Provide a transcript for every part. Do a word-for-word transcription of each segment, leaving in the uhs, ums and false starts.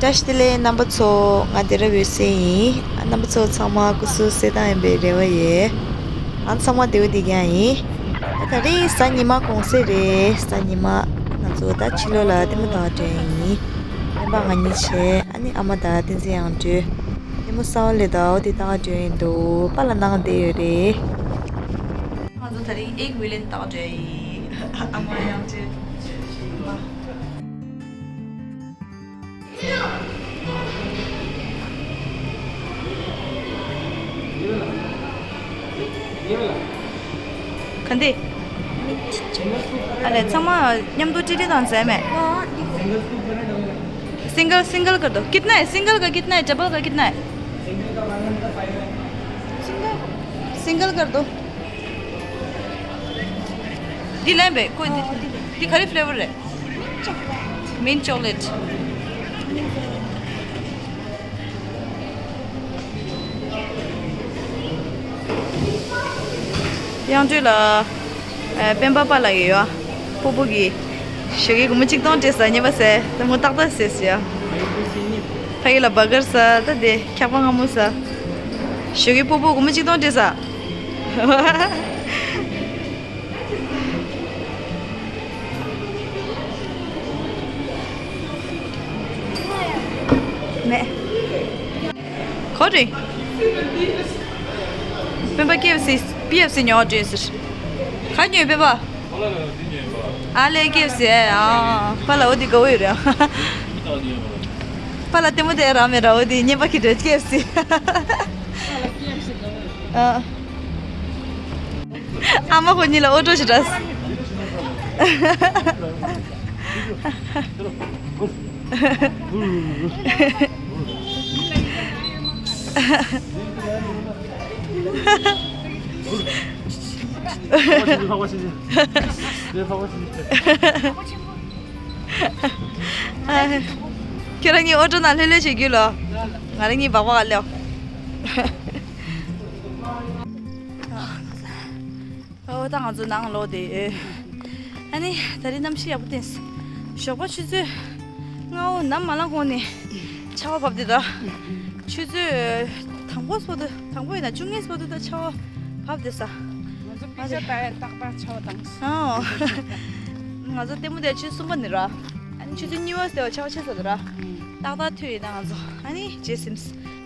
བཀྲ་ཤིས་བདེ་ལེགས་རྣམ་པ་ཚོ། ང་སྡེ་ར་འོད་ཟེར་ཡིན། ཨ། རྣམ་པ་ཚོ་ཚང་མ་སྐུ་གཟུགས་གསལ་ཐང་ཡིན་པའི་རེ་བ་ཡོད། ང་ཚང་མ་བདེ་པོ་བདེ་རྐྱང་ཡིན། ཨ། དེ་རིང་གཟའ་ཉི་མ་གུང་སེང་རེད། གཟའ་ཉི་མ། ང་ཚོ་ད་ཕྱི་ལོགས་ལ་ལྟད་མོ་ལྟ་ག་འགྲོ་ཡིན། སྤེན་པ་ང་གཉིས་བྱས། ཨ་ནི་ཨ་མ་དང་བསྟན་འཛིན་དབྱངས་སྒྲོལ། ལྟད་མོ་གསར་པ་སླེབས་འདུག་འོ་དེ་ལྟ་ག་འགྲོ་ཡིན་འདུག་པཱ་ལགས་ནང་བསྡད་ཡོད་རེད། ང་ཚོ་དེ་རིང་ཨེག་ཝི་ལན་ལྟ་ག་འགྲོ་ཡིན། ཨ་མ་དབྱངས་སྒྲོལ། ག་འདི། ཨ་ལས། ཚང་མ་མཉམ་དུ་ཀྲི་ཀྲི་དང་ཟས་མེད། single, single कर दो। कितना है? सिंगल का कितना है? डबल का कितना है? सिंगल कर दो। འདི་ལེན་པས་ཁོ། འདི། འདི་ག་རེ་ཕི་ལེ་ཝར་རེད། མིན་ཅོག་ལེཊ། དབྱངས་སྒྲོལ་ལགས། ཨ། སྤེན་པ་པཱ་ལགས་ཡོད། སྤོ་བོ་གིས་ཞོགས་ཀས་སྒོར་མོ་གཅིག་སྟོང་སྤྲད་ས། ཉེས་པ་ཟས། ད་མོ་ཏག་ཏག་ཟས་ཟེར་ཡ། ཕ་གི་ལ་བར་གར་ཟ། ད་དེ་འཁྱག་པ་མངར་མོ་ཟ། ཞོགས་ཀས་སྤོ་བོ་སྒོར་མོ་གཅིག་སྟོང་སྤྲད་ས། མེད། ག་རེ། སྤེན་པ་ཀེ་ཨེཕ་སི། པི་ཨེཕ་སི་ཉོ་བ་འགྲོ་ཟེར། ག་ཉོས་སྤེན་པ། ཨ་ལས། ཀེ་ཨེཕ་སི། ཨ། པཱ་ལགས་འོ་དེ་དགའ་བོ་ཡོད་རེད། པཱ་ལགས་ལྟད་མོ་དེ་རག་མེད་ར། འོ་དེ་རྔན་པ་ཁྱེར་འགྲོ། ཀེ་ཨེཕ་སི། ཨ། ཨ་མ་ཁོ་གཉིས་ལ་ཨོ་ཊོ་ཞིག་འདྲ། ཁྱེད་རང་གཉིས་ཨོ་ཊོ་ནང་ལྷོད་ལྷོད་བྱེད་རྒྱུ་ལོ། ང་རང་གཉིས་སྦག་སྦག་སླེབས། ཨོ། ད་ང་ཚོ་ནང་ལོག་དེ། ཨ་ནི་ད་རེས་གནམ་གཤིས་ཡག་པོ་བསྟན། ཞོགས་པ་ཆུ་ཚོད་ལྔ་པོ་ནམ་མ་ལངས་གོང་ནས་ཆར་པ་བབས་དེ་ད། ཆུ་ཚོད་དང་པོ་སོ་དུ། དང་པོ་ཡིན་ན་བཅུ་གཉིས་སོ་དུ་ད་ཆར་པ་བབས་དེ་ས། ང་ཚོ་པི་ཤ་ཏ་ཡ་ཏག་ཏག་ཆར་པ་བཏང་སོང་། ཨོ། ང་ཚོ་ལྟད་མོ་དེ་ཆུ་ཚོད་གསུམ་པ་ནས་ར། ཨ་ནི་ཆུ་ཚོད་གཉིས་པ་ཟེར་བ་ཆར་པ་ཆད་ས་དུ་ར། ཏག་ཏག་ཐོན་ཡིན་ན་ང་ཚོ། ཨ་ནི་རྗེས་ཟིན།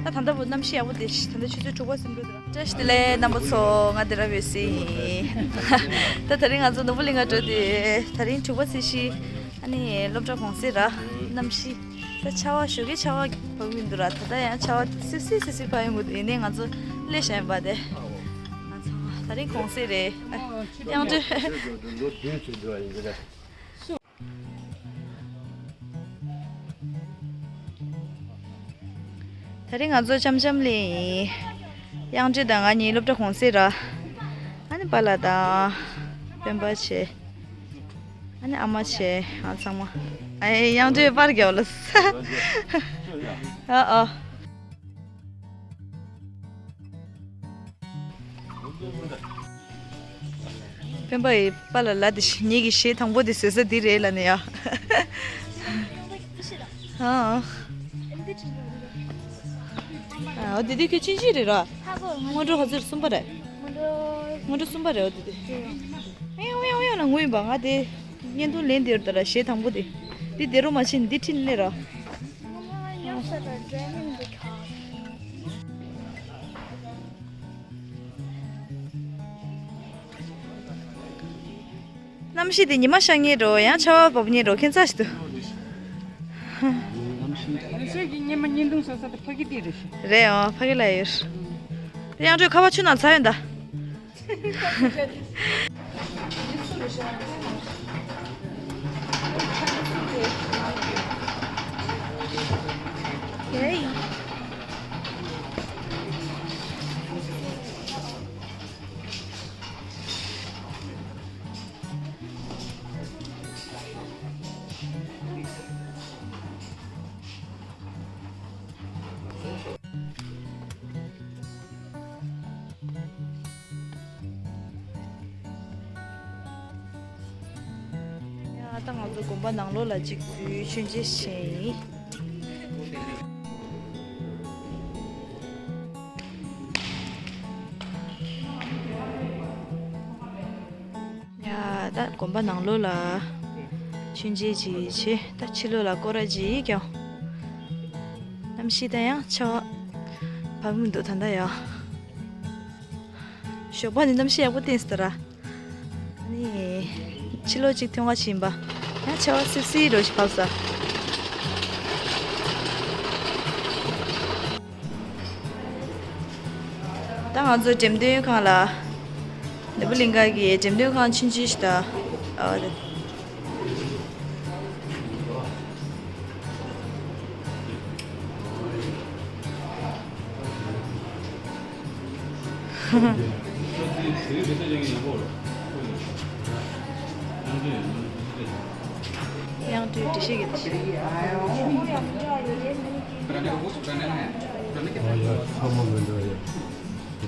ད་ད་ལྟ་བུ་གནམ་གཤིས་ཡག་པོ་དེ། ད་ལྟ་ཆུ་ཚོད་དྲུག་པ་ཟིན་འགྲོ་དུ་ར། བཀྲ་ཤིས་བདེ་ལེགས་རྣམ་པ་ཚོ། ང་སྡེ་ར་འོད་ཟེར་ཡིན། ད་དེ་རིང་ང་ཚོ་ནོར་བུ་གླིང་ག་འགྲོ་དུས། དེ་རིང་དྲུག་པ་ཚེས་བཞི། ཨ་ནི་སློབ་གྲྭ་གུང་སེང་ར། གནམ་གཤིས་ད་ཆར་པ། ཞོགས་ཀས་ཆར་པ་བབས་ཀྱི་འདུག་ར། ད་ལྟ་ཡང་ཆར་པ་སིབ་སིབ་སིབ་སིབ་བབས་ཡོང་གི་འདུག་ཡིན་ནའི་ང་ཚོ་སླེབས་བཞག་ཡིན་པ་དེ། ང་ཚོ་དེ་རིང་གུང་སེང་རེད། ཨ། དབྱངས་སྒྲོལ། ལོ་བདུན་ཚུད་འགྲོ་ཡིན་གྱི་རེད། དེ་རིང་ང་ཚོ་འཆམ་འཆམ་ལེན་ཡིན། དབྱངས་སྒྲོལ་དང་ང་གཉིས་སློབ་གྲྭ་གུང་སེང་ར། ཨ་ནི་པཱ་ལགས་དང་སྤེན་པ་བྱས། ཨ་ནི་ཨ་མ་བྱས། ང་ཚང་མ། ཨ། དབྱངས་སྒྲོལ་པར་རྒྱག་ལ། ཨ་ཨ། སྤེན་པ་ཡིས་པཱ་ལགས་ལ་དེ་ཞིག་ངེད་ཀྱི་གཞས་དང་པོ་དེ་བཟོས་ས་འདི་རེད་ལབ་ནས་ཡ། ཨ། ཨ། འོ་དེ་དུས་ཁྱོད་ཆུང་ཆུང་རེད་ར། སྔོན་འགྲོ་ག་ཚོད་རེད། གསུམ་པ་རེད། སྔོན་འགྲོ་གསུམ་པ་རེད། འོ་དེ་དུས། ཨེ་ཡོང་ཡོང་ཡོང་ལ་ངུས་པ། ང་དེ་བརྙན་ཐུང་ལེན་དེ་རུ་ད་ར། གཞས་དང་པོ་དེ། འདི་དེ་རུ་མ་ཕྱིན། འདི་ཁྲིད་ནས་ར། གནམ་གཤིས་དེ་ཉི་མ་ཤར་མཁན་འདྲ་བོ། ཡང་ཆར་པ་བབས་མཁན་འདྲ་བོ། ཁྱད་མཚར་ཞིག་འདུག་གནམ་གཤིས། ང་ཚོའི་གི་སྔོན་མ་བརྙན་ཐུང་བཟོ་ས་དེ་ཕ་གི་དེ་རེད་ཤག་རེད། འོ། ཕ་གི་ལ་ཡོད། དབྱངས་སྒྲོལ་ཁ་པར་ཆུ་ནང་ཚར་ཡོད་ད། ཡ། ད་ང་ཚོ་དགོན་པ་ནང་ལོགས་ལ་གཅིག་འཛུལ། མཆོད་མཇལ་བྱས་ཡིན། ད་དགོན་པ་ནང་ལོགས་ལ་མཆོད་མཇལ་ཅིག་བྱས། ད་ཕྱི་ལོགས་ལ་སྐོར་ར་ཅིག་ཀྱང་། གནམ་གཤིས་ད་ཡང་ཆར་པ་བབས་མི་འདུག་ད་ལྟ་ཡང་། ཞོགས་པ་ནས་གནམ་གཤིས་ཡག་པོ་བསྟན་སོང་ད་ར། ཨ་ནི་ཕྱི་ལོགས་ཅིག་ཐོན་ག་ཕྱིན་པ། ཡང་ཆར་པ་སིབ་སིབ་རོ་ཞིག་བབས་ས། ད་ང་ཚོ་འགྲེམས་སྟོན་ཁང་ལ། ནོར་བུ་གླིང་ག་གི་འགྲེམས་སྟོན་ཁང་ཆུང་ཆུང་ཞིག་ད། ཨ། དབྱངས་སྒྲོལ་འགྲེལ་བཤད་ཀྱི་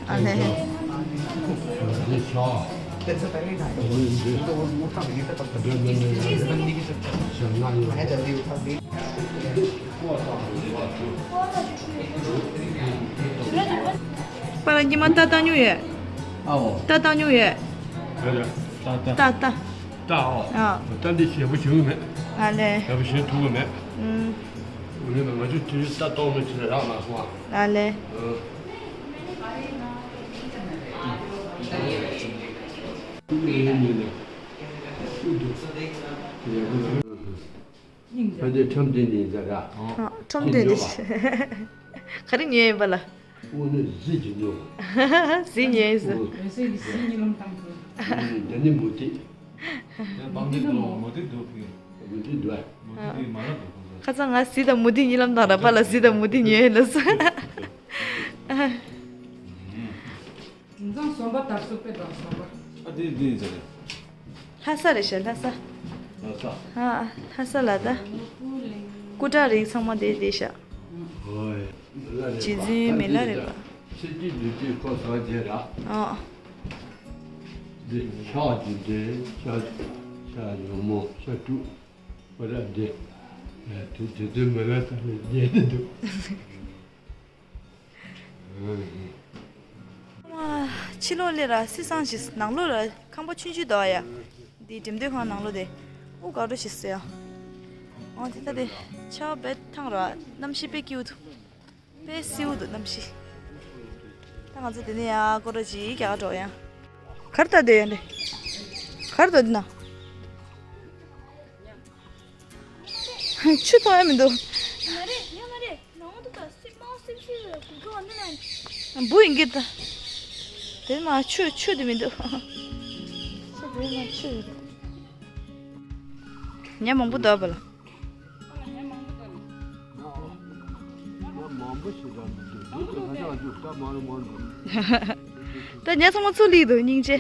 ཨ་ལས། པ་ལགས་ཉི་མ་རྟ་བཏང་མྱོང་ཡོད། ཨའོ། རྟ་བཏང་མྱོང་ཡོད། རྟ་རྟ། རྟ་རྟ། རྟ་ཨའོ། ཨ། རྟ་འདི་ཞེ་པོ་བྱུང་མེད། ཨ་ལས། ཞེ་པོ་བྱུང་ཐུབ་མེད། ཨུམ། འོ་ནི་ང་ཚོ་དུས་རྟ་གཏོང་མི་ཚོ་རག་མ་སོང་ཨ། ཨ་ལས། ཨ། ཕ་དེ་ཁྲོམ་སྟོན་ནས་ཟེར་ར། ཨ། ཁྲོམ་སྟོན་ནས། ག་རེ་ཉོས་ཡིན་པ་ལ། དངོས་གནས་གཟི་གྱི་ཉོ། གཟི་ཉོས་ཟེར། འོ། འོད་ཟེར་གྱི་གཟི་གཉིས་ལམ་བཏང་ཐུབ། འདི་ནི་མུ་ཏིག། དེ་བང་མུ་ཏིག་འདུག་མུ་ཏིག་འདུག་གི། མུ་ཏིག་འདུག་ཨ། མུ་ཏིག་དེ་མ་ལབ་འདུག་ཁོང་ཚོ། ཁ་སང་ང་གཟི་དང་མུ་ཏིག་གཉིས་ལམ་བཏང་ར། པ་ལགས་གཟི་དང་མུ་ཏིག་ཉོས་ལ་ཟེར། དེང་སང་ཟམ་པ་དར་སོ་པེ་དང་ཟམ་པ། ཨ་དེ་དེ་ཟེར། ལྷ་ས་རེད་ཤག་ལྷ་ས། ལྷ་ས། ཨ། ལྷ་ས་ལ་ད། སྐུ་འདྲ་རིགས་ཚང་མ་དེ་དེ་ཤག་ཧོ་ཡ། རྗེ་བཙུན་མི་ལ་རས་པ། ཚེ་སྐྱིད་འདུས་སྐྱིད་ཁོ་ཟ་རྒྱས་ར། ཨ། འདི་ཕྱག་འདི་འདྲའི་ཕྱག་ཕྱག་ཉོན་མོངས་ཕྱག་དྲུག་པ་ར་འདི། དེ་དེ་ཚོའི་མི་ལ་ས་ནས་རྒྱས་འདི་འདུག་ཕྱི་ལོགས་ལས་ར་སི་སང་ཞིག་ནང་ལོགས་ལ་ཁང་པ་ཆུང་ཆུང་འདུག་ཡ། འདི་འགྲེམས་སྟོན་ཁང་ནང་ལོགས་དེ། ཨུ་དགའ་འགྲོ་ཞིག་སོ་ཡ། ཨོ་དེ་ད་དེ་ཆར་པ་བབས་ཐང་ར། གནམ་གཤིས་དཔེ་སྐྱིད་པོ་འདུག་དཔེ་བསིལ་པོ་འདུག་གནམ་གཤིས། ད་ང་ཚོ་དེ་ནས་ཡ་སྐོར་ར་ཅིག་རྒྱག་འགྲོ་ཡ། ག་རེ་ལྟ་བསྡད་ཡོད་ནི། ག་རེ་འདུག་འདི་ན། ཆུ་མཐོང་ཡ་མི་འདུག་མ་རེད། ཡ་མ་རེད། ནང་དུ་ད་སིབ་མ་སིབ་སིབ་ལ་གུ་གུ་འདི་ན། འབུ་ཡིན་གྱི་ད། དེ་མ་ཆུ་ཆུ་དེ་མི་འདུག་ཆུ་དེ་མ་ཆུ་ཡོད། ཉ་མང་པོ་འདུག་པ་ལ། ཉ་མང་པོ་ཞིག་འདུག་ད་མ་རུ་མ་རུ། ད་ཉ་ཚང་མ་ཚུར་སླེབས་འདུག་སྙིང་རྗེ།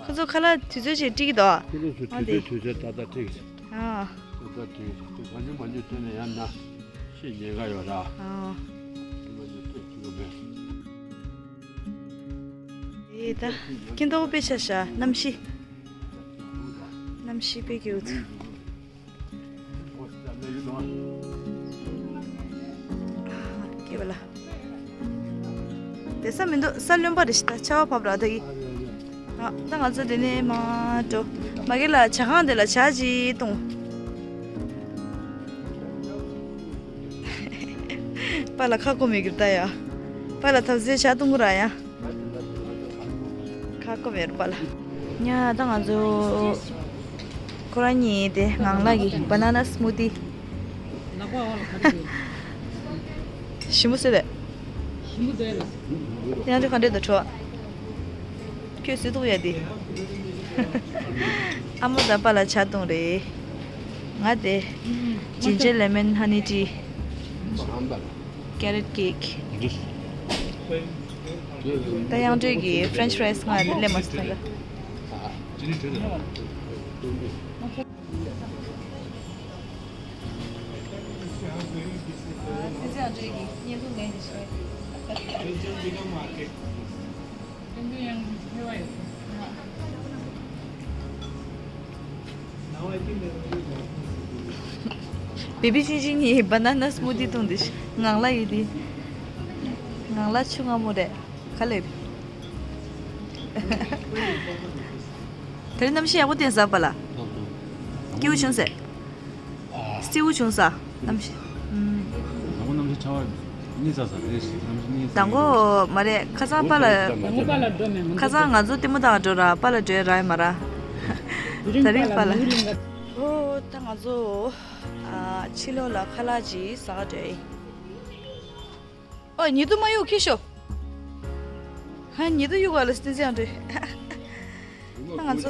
ཁོ་ཚོ་ཁ་ལག་དུས་ཚོད་ཅིག་སྤྲད་ཀྱི་འདུག་ཁྱེད་རང་ཚོ་ཨ་དུས་དེ་ཚོད་དུས་ཚོད་ཏག་ཏག་སྤྲད་ཀྱི། ཨ། ཏག་ཏག་སྤྲད་ཀྱི། དེ་གང་ཉུང་མ་ཉུང་སྤྲད་ན་ཡང་ན་ཤེས་ཉེན་ཁ་ཡོད་ར། ཨ། མ་ཉུང་སྤྲད་ཐུབ་ཀྱི་མེད། ཨེ་ད། སྐྱིད་མདོག་དཔེ་ཆ་ཤ་གནམ་གཤིས། གནམ་གཤིས་དཔེ་སྐྱིད་པོ་འདུག་སྐྱིད་པ་ལ། དེ་ས་མི་འདུག་ས་རློན་པ་རེད་ཤག་ད་ཆར་པ་བབས་ར་ད་གི། ཨ། ད་ང་ཚོ་དེ་ནས་མར་འགྲོ། མ་གི་ལ་ཇ་ཁང་དེ་ལ་ཇ་ཅིག་བཏུང་། པ་ལགས་ཁ་སྐོམ་ཡོད་ཀྱི་རེད་ད་ཡ། པ་ལགས་ཐབས་ཟད་ཇ་བཏུང་གི་ར་ཡ། ཁ་སྐོམ་ཡོད་རེད་པ་ལགས། ཡ་ད་ང་ཚོ་ཁོ་རང་གཉིས་དེ་ངང་ལགས་ཀྱི་banana smoothie། ཞིམ་པོ་བཟོས་ཏེ། ཞིམ་པོ་བཟོས་ལ། དེ་ཡང་དེ་ག་འདྲས་འདུག་བྲོ། ཁྱོད་སུས་གཏུགས་ཡ་དེ། ཨ་མ་དང་པ་ལགས་ཇ་བཏུང་རེད། ང་དེ། ginger lemon honey tea། carrot cake། ད་དབྱངས་སྒྲོལ་གྱིས་French fries ང་ལ་སླེབས་མ་སོང་ད། བེ་བི་ཅིན་ཅིན་གཉིས་བ་ན་ན་སྨུ་ཏི་བཏུང་དེ་ངང་ལ་ཡིན་དེ། ངང་ལ་ཆུ་མངར་མོ་རེད། ག་ལེར། དེ་རིང་གནམ་གཤིས་ཡག་པོ་བསྟན་ས་པ་ལ། སྐྱིད་པོ་བྱུང་ཟེར། སྐྱིད་པོ་བྱུང་ས། གནམ་གཤིས། ཨུམ། དང་པོ་གནམ་གཤིས་ཆར་པ་གཉིས་ཚ་ས་རེད། གནམ་གཤིས་གཉིས་ཚ། དང་པོ་མ་རེད། ཁ་སང་པ་ལ། ཁ་སང་ང་ཚོ་ལྟད་མོ་ལྟ་ག་འགྲོ་ར་པ་ལ་འགྲོ་ར་ཡིན་མ་ར། དེ་རིང་པ་ལ། ཨོ་ད་ང་ཚོ་ཕྱི་ལོགས་ལ་ཁ་ལག་ཅིག་ཟ་ག་འགྲོ་ཡིན། ཨོ་ཉི་གདུགས་མ་གཡུག་ཁྱི་ཤོག་ཧ་ཉི་གདུགས་གཡུག་ག་ལ་སྟན་ཚེ་ཡང་འགྲོ། ད་ང་ཚོ་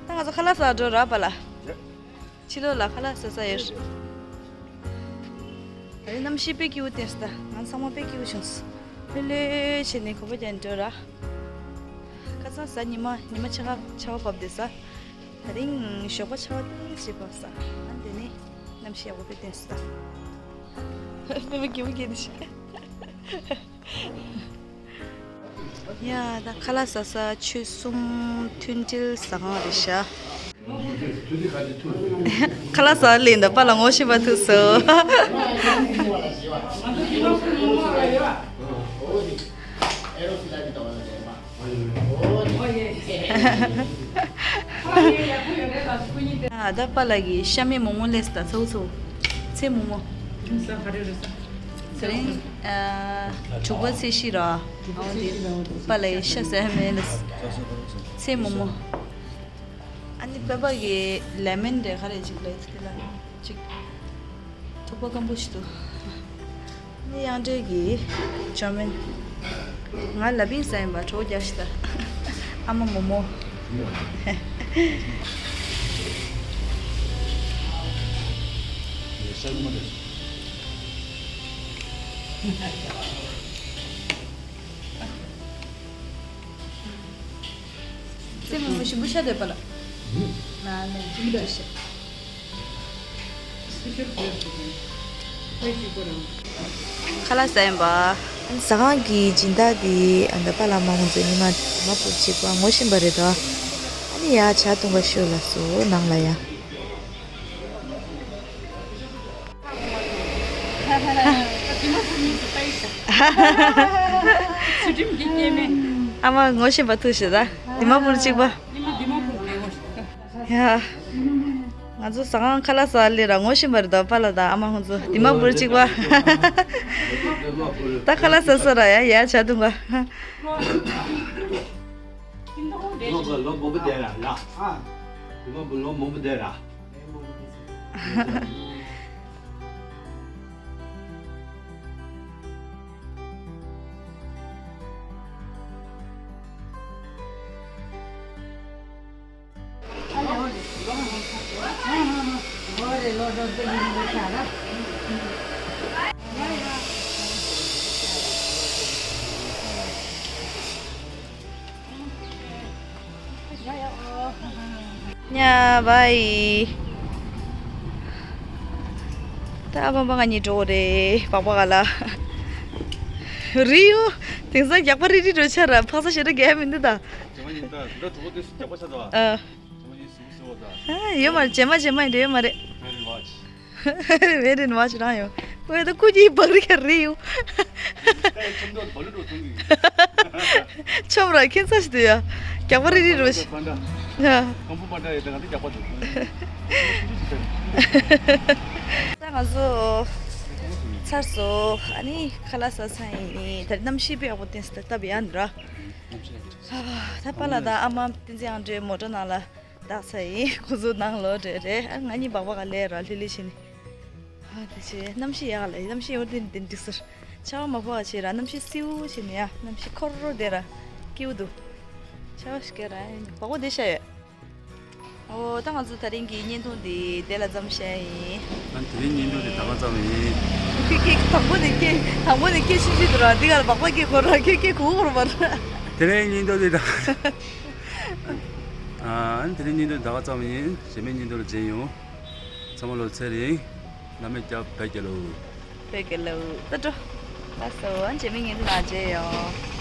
ད་ང་ཚོ་ཁ་ལག་ཟ་འགྲོ་ར་པ་ལ། ཕྱི་ལོགས་ལ་ཁ་ལག་ཟ་ས་ཡོད། ད་རིང་གནམ་གཤིས་དཔེ་སྐྱིད་པོ་བསྟན་སོང་། ད་ང་ཚང་མ་དཔེ་སྐྱིད་པོ་བྱུང་སོང་། ལྷོད་ལྷོད་བྱས་ནས་གོམ་པ་རྒྱག་འགྲོ་ར། ཁ་སང་གཟའ་ཉི་མ་ཉི་མ་ཆར་པ་ཆར་པ་བབས་བསྡད་ས། ད་རིང་ཞོགས་པ་ཆར་པ་ཏོག་ཙམ་བབས་ས། ཨ་འདི་ནི་གནམ་གཤིས་ཡག་པོ་དཔེ་བསྟན་སོང་། ད་དཔེ་མི་སྐྱིད་པོ་སྐྱིད་འདི་ཤག་ཡ་ད་ཁ་ལག་ཟ་ས་ཆུ་གསུམ་མཐུན་སྒྲིལ་ཟ་ཁང་རེད་ཤག་ཁ་ལག་ཟ་ལེན་ད་པ་ལ་ངོ་ཤེས་པ་ཐུག་སོང་། ཨ་ད་པ་ལ་གི་ཤ་མེད་མོག་མོག་ལས་ད་ཚོ་ཚོ། ཚེ་མོག་མོག་ཚེ་རིང་ཨ་དྲུག་པ་ཚེས་བཞི་ར། པ་ལ་གི་ཤ་ཟ་མེད་ལས། ཚེ་མོག་མོག་ཨ་ནི་པ་པ་གི་ལེ་མན་རེད་ག་རེ་ཅིག་ལས་དེ་ལ་ཅིག་ཐུག་པ་སྐམ་པོ་ཞིག་འདུག་ཨ་ནི་གཡང་སྒྲོལ་གི་ཅོ་མིན། ང་ལ་པིང་ཟ་ཡིན་པ་གྲོགས་རྒྱག་ཤི་ད། ཨ་མ་མོ་མོ། སེམས་མི་ཞིམ་པོ་ཤ་དོད་པ་ལ། ན་ནས་ཅི་འདྲ་ཤ། ཁ་ལག་ཟ་ཡིན་པ། ཟ་ཁང་གི་སྦྱིན་བདག་དེ་ཨ་ད་པ་ལ་མ་ཧུང་ཚོ་ཉི་མ་མ་པུར་གཅིག་པ་ངོ་ཤེས་པ་རེད་དོ། ཨ་ནི་ཡ་ཇ་འཐུང་ག་ཤོག་ལ་སོ་ནང་ལ་ཡ། ཚུལ་ཁྲིམས་ཀྱི་སྐྱེས་སྨེ། ཨ་མ་ངོ་ཤེས་པ་ཐུག་ཤི་ད། དི་མ་པུར་གཅིག་པ། ཉི་མ་དི་མ་པུར་ལས་ངོ་ཤེས་ད། ཡ། ང་ཚོ་ཟ་ཁང་ཁ་ལག་ཟ་ལེ་ར་ངོ་ཤེས་པ་རེད་ད་པ་ལ་ད་ཨ་མ་ཁོང་ཚོ་དི་མ་པུར་གཅིག་པ། ད་ཁ་ལག་ཟ་ས་ར་ཡ་ཡ་ཇ་འཐུང་ག་དི་མ་པུར་ལོ་མང་པོ་བསྡད་ར་ལ། དི་མ་པུར་ལོ་མང་པོ་བསྡད་ར། ཉ་བའི། ད་ཨ་ཕ་མ་ང་གཉིས་འགྲོ་རེད་སྦག་སྦག་ག་ལ། རི་ཡོ། དེང་སང་རྒྱག་པ་རི་རི་འགྲོ་ཆ་ར་འཕག་ས་ཞེ་དྲག་རྒྱག་མི་འདུག་ད། ཇེ་མ་ཡིན་ད་འདི་འདྲ་གྲོགས་པོ་དེ་སུ་རྒྱག་པ་ཆ་ད། ཨ། ཇེ་མ་ཡིན་སུ་སུ་བ་ད། ཨ་ཡོད་མ་རེད་ཇེ་མ་ཇེ་མ་ཡིན་འདྲ་ཡོད་མ་རེད། Very much. Very much རང་ཡོད། ཝེ་ད་ཀུ་ཅི་བག་རི་ཁ་རི་ཡོ། ད་ཡ་ཆུ་མདོག་བ་ལུ་འགྲོ་ཐུང་གི། ཆོབ་ར་ཁྱེད་ཚ་ཞིག་ཏུ་ཡ། རྒྱག་པ་རི་རི་རོ་ཞིག་ཡ། ཀམ་པུ་པ་འདྲ་ཡོད་ད་ང་ཚོ་རྒྱག་པ་འདུག་ད་ང་ཚོ་ཚར་སོང་། ཨ་ནི་ཁ་ལག་ཟ་ཚར་ཡིན། ད་རེས་གནམ་གཤིས་དཔེ་ཡག་པོ་བསྟན་སོང་། ད་སྟབས་ཡག་འདུག་ར། ད་པ་ལ་ད་ཨ་མ་བསྟན་འཛིན་ཨང་འདྲའི་མོ་ཊ་ནང་ལ་བདག་ཚ་ཡིན། ཁོ་ཚོ་ནང་ལོགས་འདྲ་རེད། ཨ་ང་གཉིས་སྦག་སྦག་ག་ལས་ར་ལྷི་ལྷི་བྱས་ནས། ཨ་དེ་བྱས་གནམ་གཤིས་ཡག་ལ་གནམ་གཤིས་ཡོད་དེ་དེ་འགྲིག་ཟེར། ཆར་པ་མ་ཕོག་པ་བྱས་ར་གནམ་གཤིས་བསིལ་བོ་བྱས་ནས་ཡ་གནམ་གཤིས་འཁོར་རོ་བསྡད་ར་སྐྱིད་པོ་འདུག་ཆར་པ་ཞིག་སྐྱེལ་ར་སྦག་སྦག་བསྡད་ཤག་ཡོད། ཨོ་ད་ང་ཚོ་དེ་རིང་གི་བརྙན་ཐུང་འདི་དེ་ལ་མཚམས་བཞག་ཡིན། ཨ་དེ་རིང་བརྙན་ཐུང་འདི་ད་ག་ཙམ་ཡིན། ཁྱེད་ཁྱེད་དང་པོ་ནས་ཁྱེད་དང་པོ་ནས་ཁྱེད་ཤིན་ཅི་འདུག་ར་འདི་ག་ལ་སྦག་སྦག་སྐྱེལ་དགོས་ར་ཁྱེད་ཁྱེད་གོ་གོ་ར་མ་ར། དེ་རིང་བརྙན་ཐུང་འདི་ད། ཨ་ཨ་ནི་དེ་རིང་བརྙན་ཐུང་ད་ག་ཙམ་ཡིན། གཞན་པའི་བརྙན་ཐུང་ལ་མཇལ་ཡོང་། ཚང་མ་ལོ་ཚེ་རིང་། བླ་མས་སྐྱབས་བོད་རྒྱལ་ལོ། བོད་རྒྱལ་ལོ། ད་འགྲོ། ལགས་སོ་རྗེས་མའི་བརྙན་ཐུང་ལ་མཇལ་ཡོང་།